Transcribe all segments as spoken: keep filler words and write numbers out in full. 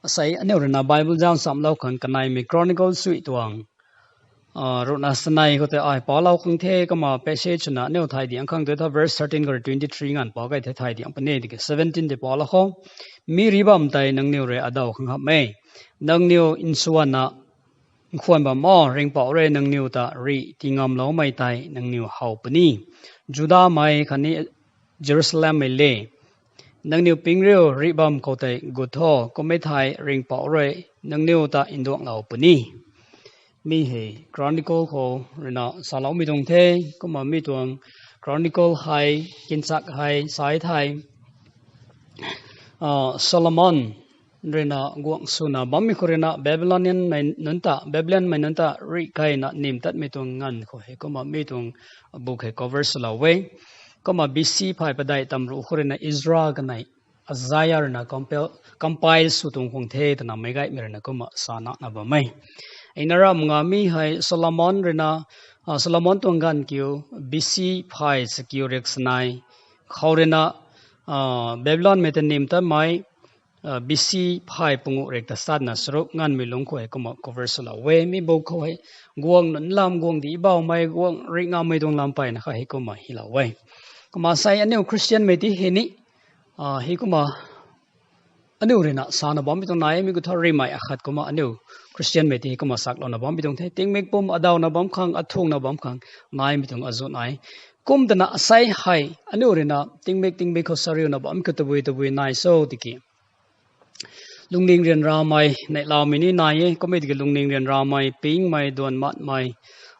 Sei aniu ruina Bible zan samlou khang kaneimei Chronicles sui tuang ruhna sanei khou tei ai palou khang the. Kumna passage swna aniu thay diang khang tei tha verse thirteen khou rui twenty three nganv pa kai the, thay diang puni tiki seventeen tei palou khou. Mi rih bam tei nangniw rui adaw khang hamh e. Nangniw nsuanna nkhwan bam o, ringhpouc rui nangniw ta rih tii ngamloumei tei nangniw how puni. Judamei khatni Jerusalemmei le, nangniw ping riu rih bam khou tei gut tho, kum e thei ringhpouc rui nangniw ta nduanglou puni. Mi hei Chronicles khou ruina saloumei tuang the. Kumna mi tuang Chronicles hei, kinchak hei sa thei, Solomon ruina guang swna bammei khou ruina Babylonianmei nunc ta, Babylonmei nunc ta rih keyna nimtatmei tuang nganv khou hei kumna mi tuang book hei cover swlou e. Kumna B C phay padeih tamruh khou ruina Ezra kanei Isaiah ruina compile sw tuang khang the twna meicgaymei ruina kumna sa nana bam e. Ina ramh nga mi hei Solomon ruina, Solomon tuang ganv kiu B C phay chakiu riak sanei khou ruina Babylonmei ta nimtatmei B C phay panguh riak ta satna charuk nganvmei lungc khou hei kumna cover swlou e. Mi book khou hei guang nunc lam, guang dih bauhmei, guang rih ngammei tuang lam peyna kha hei kumna hylou e. Kumna sei aniu Christianmei ti hei ni hei kumna aniu ruina sana bammei tuang nai e. Mi khou thu rihmei akhat kumna aniu Christianmei ti hei kumna saklouna bammei tuang the. Tingmik pum adawna bam khang, athungna bam khang naimei tuang azuh nai. Kum twna asei hei aniu ruina tingmik tingmik khou sariuna bammei khou tabui tabui nai cho tiki lungning ryanramei neihlamei ni nai e. Kum e tiki lungning ryanramei, pingmei, duan matmei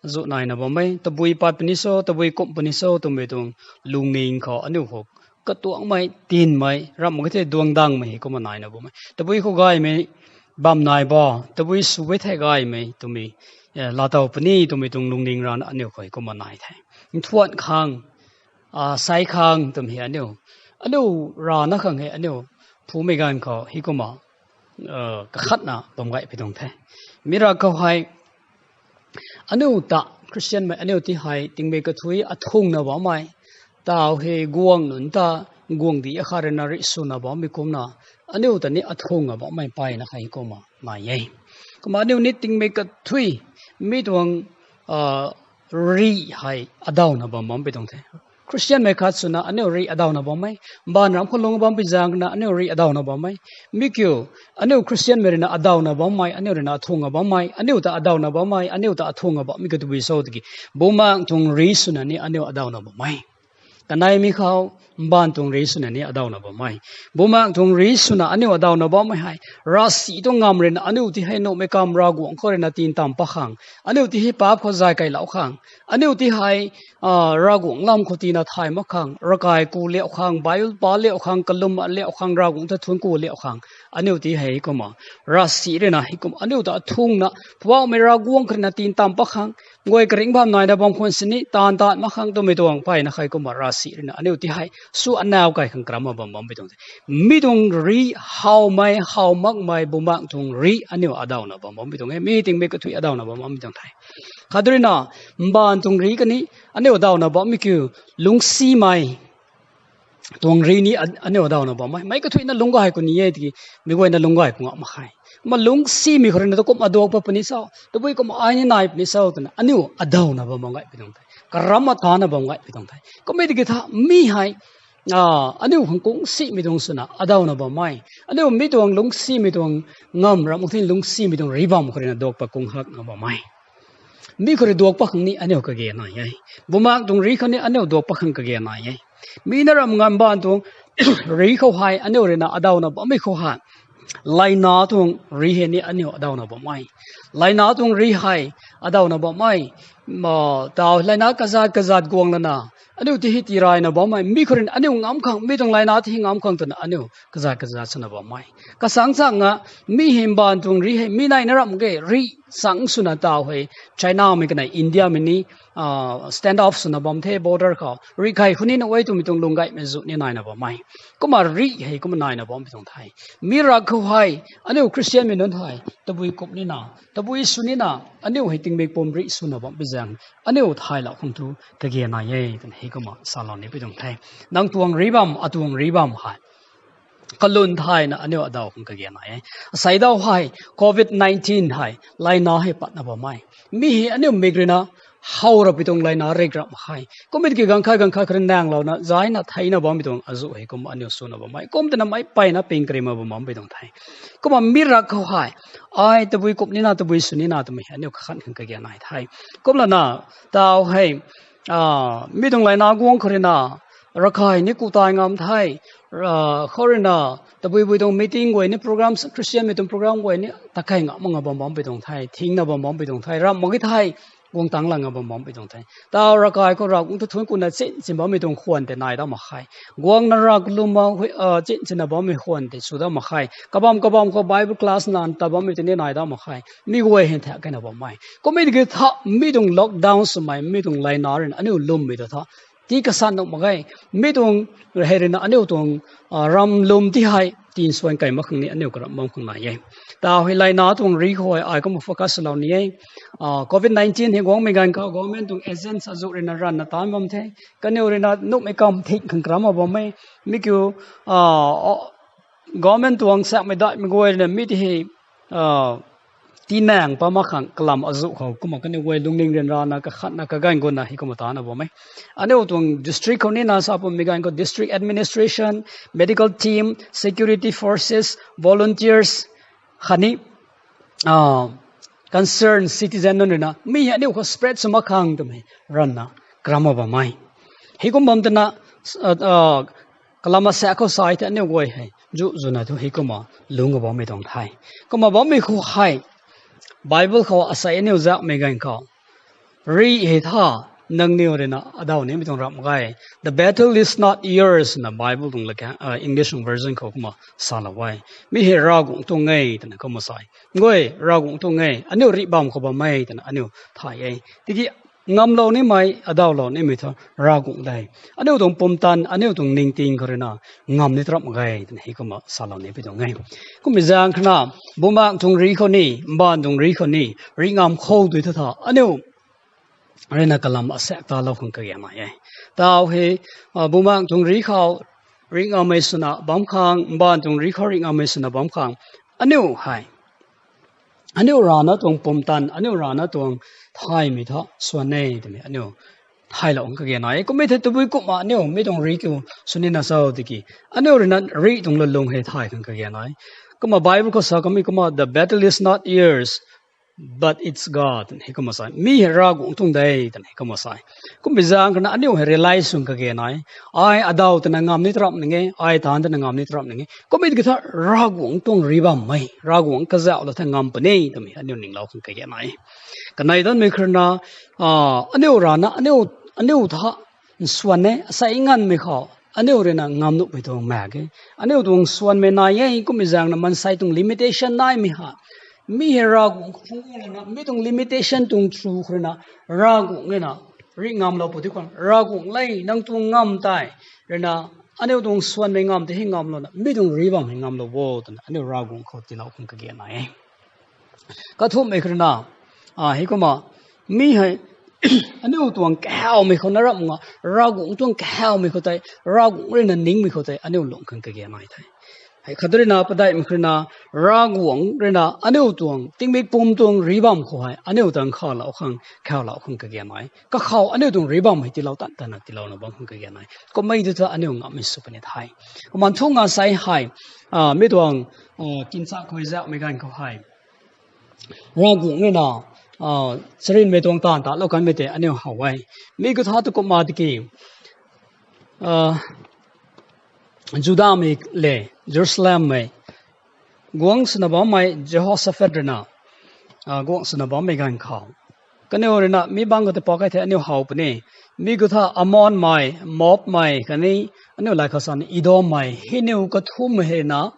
azuh naina bam e. Tabui pat puni cho, tabui kumh puni cho twmei tuang lungning khou aniu khou katuangmei, tinmei, ramh mak khe the duangdangmei hei kumna naina bam e. Tabui khou gaymei bam nai bo, tabui sw e thei gaymei twmei laatow puni twmei tuang lungning rana aniu khou hei kumna nai the. Nthuan khang, sei khang twmei hei aniu, aniu rana khang hei aniu phumei ganv khou hei kumna kakhatna bam gaypui tuang the. Mi ra khou hei aniu ta, Christianmei aniu ti hei tingmik kathui athungna bammei, taw hei guang nunc ta guang dih akhat ruina rih swna bammei kumna aniu ta ni athungna bammei peyna kha hei kumna nai e. Kumna aniu ni tingmik kathui mi tuang rih hei adawna bam bampui tuang the. Christianmei khat swna aniu rih adawna bam e. Mbaanv ram khou lung bampui zaeng ruina aniu rih adawna bam e. Mi kiu, aniu Christianmei ruina adawna bammei, aniu ruina athungna bammei, aniu ta adawna bammei, aniu ta athungna bammei khou tabui cho tiki bumaengh tuang rih swna ni aniu adawna bam e. Kaneimei khou mbaanv tuang rih swna ni adawna bam e. Bumaengh tuang rih swna aniu adawna bammei hei ravsic tuang ngam ruina aniu ti hei nuhmei kam Ravguangc khou ruina tintam pat khang, aniu ti hei paap khou zay kailou khang, aniu ti hei Ravguangc lam khou tina thay mak khang, ravkai ku liau khang, Bible pa liau khang, kalum liau khang, Ravguangc ta thuanc ku liau khang, aniu ti hei kumna ravsic ruina hei kumna aniu ta athungna Poubauhmei Ravguangc khou ruina tintam pat khang, guay karingh bam naina bam khwan sini taanv taanv mak khang twmei tuang peyna kha hei kumna ravsic ruina aniu ti hei sw anaw kai khang karamna bam bampui tuang the. Mi tuang rih howmei, how makmei bumaengh tuang rih aniu adawna bam bampui tuang e. Mi tingmik kathui adawna bam bampui tuang the. Khat ruina mbaanv tuang rih khatni aniu adawna bammei kiu lungcsimei tuang rih ni aniu adawna bam e. Meic kathuina lungc gay khou ni e tiki meic guayna lungc gay khou ngam mak khe. Kumna lungcsimei khou ruina ta kumna duak pat puni cho, tabui kumna ai ni nai puni cho twna aniu adawna bam bam gaypui tuang the. Karamna tana bam gaypui tuang the. Kum e tiki tha mi hei aniu khang kungcsimei tuang swna adawna bam e. Aniu mi tuang lungcsimei tuang ngam ram mak thei lungcsimei tuang rih bam khou ruina duak pat kung hakna bam e. Mi khou rui duak pat khang ni aniu kage nai e. Bumaengh tuang rih khou ni aniu duak pat khang kage nai e. Mi na ramh nganv mbaanv tuang rih khou hei aniu ruina adawna bammei khou hei, layna tuang rih hei ni aniu adawna bam e. Layna tuang rih hei adawna bam e. Taw layna kazat kazat guang lana aniu ti hei tirayna bam e. Mi khou ruina aniu ngam khang, mi tuang layna ti hei ngam khang twna aniu kazat kazat swna bam e. Kasang changna mi hei mbaanv tuang rih hei mi nai na ramh ge rih chang swna taw hei Chinamei kanei Indiamei ni stand off swna bam the border khou. Rih key khou ni na e twmei tuang lung gaymei zu ni naina bam e. Kumna rih hei kumna naina bampui tuang the. Mi ra khou hei aniu Christianmei nunc hei tabui kum nina, tabui sw nina, aniu hei tingmik pum rih swna bampui zaeng aniu thaylou khang tu kage nai e twna hei kumna salou nipui tuang the. Nang tuang rih bam, atuang rih bam hei kalun thayna aniu adaw khang kage nai e. Asei daw hei covid nineteen hei layna hei patna bammei, mi hei aniu mik ruina how rapui tuang layna rik rap mak khe. Kummei ki ganv khat ganv khat khou rui nanglouna zayna theina bammei tuang azuh hei kumna aniu swna bammei, kum twna mei peyna ping kari mak bam bampui tuang the. Kumna mi rak khou hei ai tabui kum nina tabui sw nina twmei aniu kakhan khang kage nai the. Kumlana taw hei mi tuang layna guang khou ruina ravkai ni ku tai ngam the. Khou ruina tabui bui tuang meeting guay ni, program, Christianmei tuang program guay ni takei ngam mak nga bam bampui tuang the, thingna bam bampui tuang the, ramh mak ki the, guang tangc lang nga bam bampui tuang the. Taw ravkai khou Ravguangc ta thuanc kuna chin chin bammei tuang khwan tei nai dat mak khe. Guangna rav kalum chih china bammei khwan tei sw dat mak khe. Kabam kabam khou Bible class nana ta bammei tei ni nai dat mak khe. Mi guay hei thak kena bammei, kummei ki tha mi tuang lockdown swmei, mi tuang layna ruina aniu lwmmei ta tha tii kasan nuh mak ge. Mi tuang hei ruina aniu tuang ram lwm ti hei tinswan kei mak khang ni aniu karam bam khang nai e. Taw hei layna tuang ri khou hei ai kumna focus lou ni e. Covid nineteen hei guangmei ganv khou government tuang agents azuh ruina ranvna taanc bam the. Kaniw ruina nuhmei kam thik khang karam a bam e. Mi kiu government tuang sakmei daihmei guay ruina mi ti hei tinang pat mak khang kalam azuh khou kumna kaniw guay lungning ryanrana kakhatna kaganv guna hei kumna taanc a bam e. Aniu tuang district khou nina sa pummei ganv khou district administration, medical team, security forces, volunteers khatni concerned citizen nunc ruina mi hei aniu khou spread sw mak khang twmei ranvna karam a bam e. Hei kum bam twna kalam asaekc khou sa thei aniu guay hei zu zwna thu hei kumna lungc a bammei tuang the. Kumna bammei khou hei Bible khou asei aniu zakmei ganv khou, ri hei tha nangniw ruina adaw nimei tuang ramh ge. The battle is not yours na Bible tuang la, English tuang version khou kumna salou e. Mi hei Ravguangc tuang e twna kumna sa e. Guay, Ravguangc tuang e, aniu rih bam khou bam e twna aniu thay e. Tiki ngamlou nimei, adawlou nimei thu Ravguangc de. Aniu tuang pumtan, aniu tuang ningting khou ruina ngam ni tarap mak ge twna hei kumna salou ni pi tuang e. Kummei zaeng khana, bumaengh tuang ri khou ni, mbaanv tuang ri khou ni rih ngam khou tui thu tha aniu ruina kalam asaekc talou khang kage nai e. Taw hei bumaengh tuang ri khou rih ngammei swna bam khang, mbaanv tuang ri khou rih ngammei swna bam khang, aniu hei aniu rana tuang pumtan, aniu rana tuang thaymei thu swan e twmei aniu thaylou khang kage nai e. Kummei thei tabui kumna aniu mi tuang ri kiu sw nina cho tiki aniu ruina rih tuang lulung hei thay khang kage nai e. Kumna Bible khou sa kamei kumna, the battle is not yours, but it's God hei kumna sa e. Mi hei Ravguangc tuang de twna hei kumna sa e. Kummei zaeng khana aniu hei realize sw kage nai e. Ai adaw twna ngam ni tarap ning e, ai taanc twna ngam ni tarap ning e. Kummei ki tha Ravguangc tuang rih bammei, Ravguangc kazauhlou the ngam puni twmei aniu ninglou khang kage nai e. Kanei danmei khou ruina aniu rana, aniu tha nswan e, asei nganvmei khou aniu ruina ngam nuhmei tuang mak e. Aniu tuang swanmei nai e, kummei zaeng na mansei tuang limitation naimei ha. Mi hei Ravguangc khou phungc lana, mi tuang limitation tuang through khou ruina Ravguangc ruina rih ngamlou pu ti khwan, Ravguangc le nang tuang ngam tei ruina aniu tuang swanmei ngam tei hei ngamlouna mi tuang rih bam hei ngamlou bo twna aniu Ravguangc khou tiilou khang kage nai e. Kathumhmei khou ruina hei kumna, mi hei aniu tuang kahawmei khou na ramh nga, Ravguangc tuang kahawmei khou tei, Ravguangc ruina ningmei khou tei aniu lung khang kage nai the. Hei khat ruina padaihmei khou ruina, Ravguangc ruina aniu tuang tingmik pum tuang rih bam khou hei aniu tang khalou khang, khaulou khang kage nai. Kakhou aniu tuang rih bam hei tiilou tan tana tiilouna bam khang kage nai. Kummei tu thu aniu ngammei sw puni the. Kumna thu nga sei hei mi tuang kinchak khou zakmei ganv khou hei Ravguangc ruina charynmei tuang taanv talou kanmei tei aniu how e. Mi khou tha tu kumna tiki Judamei le Jerusalemmei guang swna bammei Jehoshaphat ruina guang swna bammei ganv khou, kaniw ruina mi bangc khou tei pak kei thei aniu how puni. Mi khou tha Ammonmei, Moabmei khatni aniu lai khou sa ni Edommei, hei niw kathumhmei hei ruina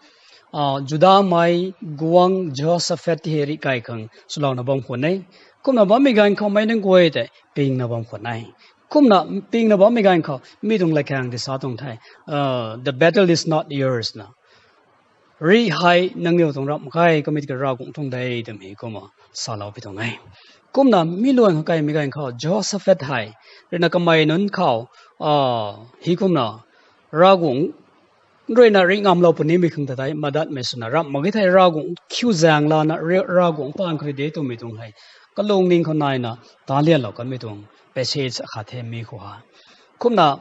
Judamei guang Jehoshaphat ti hei rih kai khang swlouna bam khwan e. Kumna bammei ganv khou mei nunc guay tei pingna bam khwan e. Kumna pingna bammei ganv khou mi tuang latkaeng tei sa tuang the, the battle is not yours na, rih hei nangniw tuang ramh mak ge, kummei tiki Ravguangc tuang de twmei kumna salou pi tuang e. Kumna mi luan khou kaimei ganv khou Jehoshaphat hei ruina kamei nunc khou hei kumna Ravguangc ruina ringh ngamlou punimei khang ta tei madatmei swna ramh mak ge thei Ravguangc khiu zaeng lana, Ravguangc paan khou rui de twmei tuang hei kalungning khou naina talianlou kanmei tuang passage akhat the mi khou ha. Kumna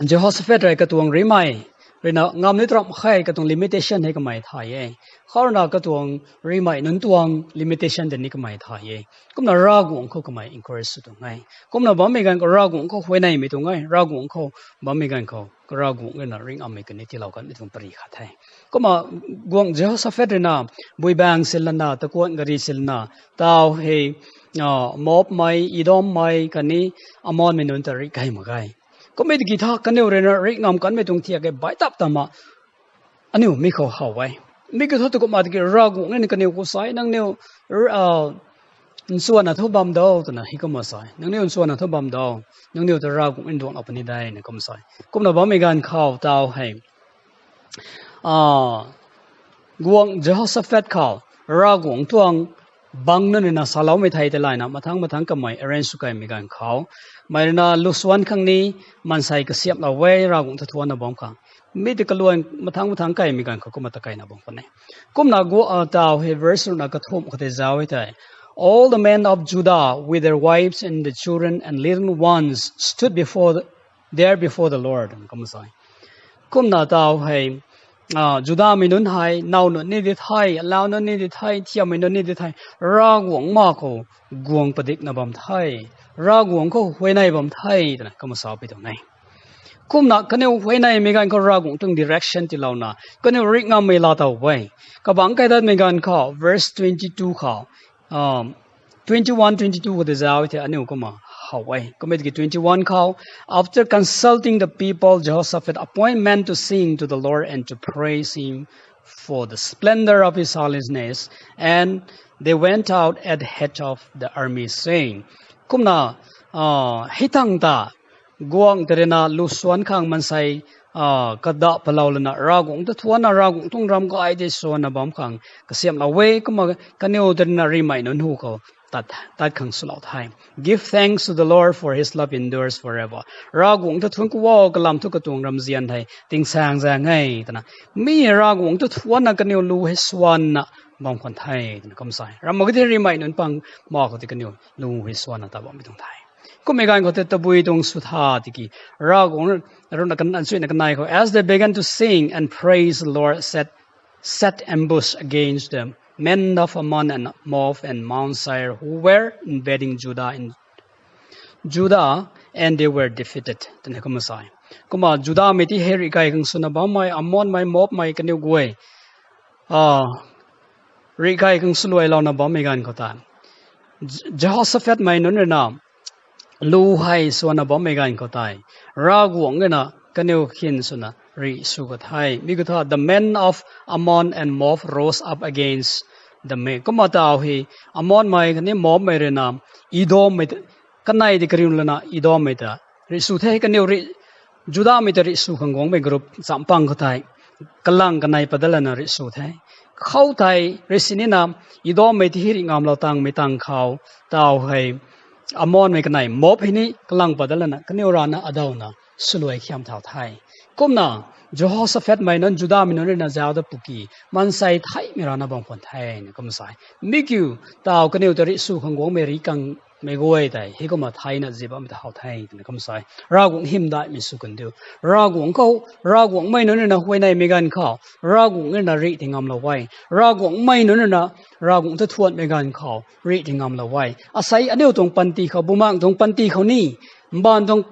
Jehoshaphat rui katuang rimei ruina ngam ni tramh khe, katuang limitation hei kamei thay e. Khou ruina katuang rimei nunc tuang limitation tei ni kamei thay e. Kumna Ravguangc khou kamei encourage sw tuang e. Kumna bammei ganv khou Ravguangc khou huayneymei tuang e. Ravguangc khou bammei ganv khou Ravguangc ruina ringh ngammei kani tiilou kanmei tuang pary khat the. Kumna guangc Jehoshaphat ruina buibaeng silana, takuanh gari silana, tau hei Moabmei, Edommei khatni Ammonmei nunc ta rih key mak ge. Kummei tiki tha kaniw ruina ringh ngam kanmei tuang thiak e baih tap tama aniu mi khou how e. Mi kiu thu tu kumna tiki Ravguangc ruina kaniw khou sa e, nangniw nsuanna thu bam dou twna hei kumna sa e. Nangniw nsuanna thu bam dou. Nangniw ta Ravguangc nduanglou puni de na kum sa e. Kumna bammei ganv khou tau hei guangc Jehoshaphat khou Ravguangc tuang bang nunc ruina saloumei thei tei layna mathang mathang kamei arrange sw keymei ganv khou, mei ruina lusuan khang ni maansei kasiamhlou e, Ravguangc ta thuanna bam khang. Mi tei kaluan mathang mathang keymei ganv khou kumna ta keyna bam khwan e. Kumna tau hei verse ruina kathumh khou tei zauc e thei, All the men of Judah with their wives and the children and little ones stood before the, there before the Lord, kum sa e. Kumna tau hei Judamei nunc hei now nunc ni di the, alau nunc ni di the, thiammei nunc ni di the, Ravguangc ma khou guang padikna bam the, Ravguangc khou huayney bam the twna kumna sa pi tuang e. Kumna kaniw huayneymei ganv khou Ravguangc tuang direction tiilouna kaniw ringh ngammei laa tow e. Kabangc kaidatmei ganv khou verse twenty-two khou twenty-one, twenty-two khou tei zauc e thei aniu kumna how e. Kummei tiki twenty-one khou, After consulting the people, Jehoshaphat appointed men to sing to the Lord and to praise him for the splendor of his holiness, and they went out at the head of the army, saying, kumna hei tangv ta guangc tei ruina lusuan khang maansei kadah palou lana Ravguangc ta thuanna, Ravguangc tuang ram gay tei suanna bam khang kasiamhlou e. Kumna kaniw tei ruina rimei nunc hu khou tat khang swlou the. Give thanks to the Lord, for his love endures forever. Ravguangc ta thuanc ku o, kalam thu katuang ramzian hei tingsaeng zaeng e twna, mi Ravguangc ta thuanna kaniw lu hei suanna bam khwan the twna kum sa e. Ramh mak ge thei rimei nunc pang ma khou tei kaniw lu hei suanna ta bammei tuang the. Kummei ganv khou tei tabui tuang sw tha tiki Ravguangc ruina kan ansuina kanei khou, As they began to sing and praise the Lord, set set ambush against the men of Ammon and Moab and Mount Seir who were invading Judah, in Judah, and they were defeated, twna kumna sa e. Kumna Judamei ti hei rih key khang swna bammei, Ammonmei, Moabmei kaniw guay rih key khang swluailouna bammei ganv khou tei Jehoshaphatmei nunc ruina lu hei suanna bammei ganv khou tei Ravguangc ruina kaniw khin swna rih sw ka the. Mi khou tha, the men of Ammon and Moab rose up against the men. Kumna tau hei Ammonmei khatni Moabmei ruina Edommei kanei tei kariu lana Edommei ta rih sw the. Kaniw rih Judamei ta rih sw khang guangmei group champang khou tei kalang kanei padat lana rih sw the. Khou tei rih sinina Edommei ti hei rih ngamlou tangmei tang khou tau hei Ammonmei kanei Moab hei ni kalang padat lana kaniw rana adawna swluai khiam thau the. Kumna Jehoshaphatmei nunc Judamei nunc ruina zauc dat pwki maansei theihmei rana bam khwan the na kumna sa e. Mi kiu tau kaniw ta rih sw khang guangmei rih kangmei guay tei hei kumna theina zip bammei ta how the twna kumna sa e. Ravguangc hymdaihmei sw kan diu. Ravguangc khou, Ravguangcmei nunc ruina huayneymei ganv khou Ravguangc ruina rih ti ngamlou e. Ravguangcmei nunc ruina Ravguangc ta thuanmei ganv khou rih ti ngamlou e. Asei aniu tuang panty khou, bumaengc tuang panty khou ni, mbaanv tuang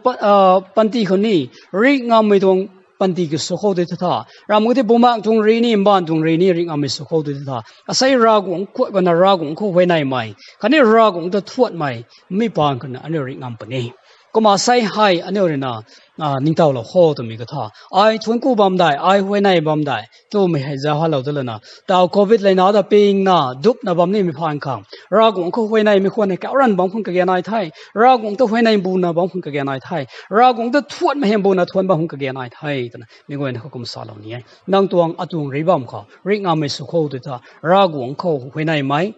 panty khou ni rih ngammei tuang panty kiu sw khou tei tha, ramh mak ge thei bumaengc tuang rih ni, mbaanv tuang rih ni rih ngammei sw khou tei tha, asei Ravguangc kuat bana Ravguangc khou huayneymei khatni Ravguangc ta thuanmei mi paan khou na aniu rih ngam puni. Kumna asei hei aniu ruina ningtowlou kho twmei khou tha, ai thuanc ku bam dei, ai huayney bam dei twmei hei zauc halou dat lana, tau covid leina ta pingna dupna bam nimei phaan khang Ravguangc khou huayneymei khwan hei kauc ranv bam khang kage nai the. Ravguangc ta huayney buna bam khang kage nai the. Ravguangc ta thuanmei hei buna thuan bam khang kage nai the twna mi guayna khou kumna salou ni e. Nang tuang atuang rih bam khou rih ngammei sw khou tei tha, Ravguangc khou huayneymei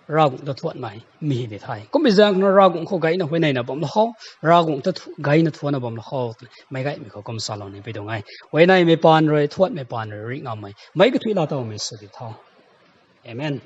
Ravguangc ta thuanmei mi hei di the. Kummei zaeng khou na Ravguangc khou gayna huayneina bam lou khou, Ravguangc ta thu- gayna thuanna bam lou khou, meic gaymei khou kum salou ni pui tuang e. Huayneymei paan rui, thuanmei paan rui ringh ngammei, meic kathuic laa towmei sw di tho. Amen.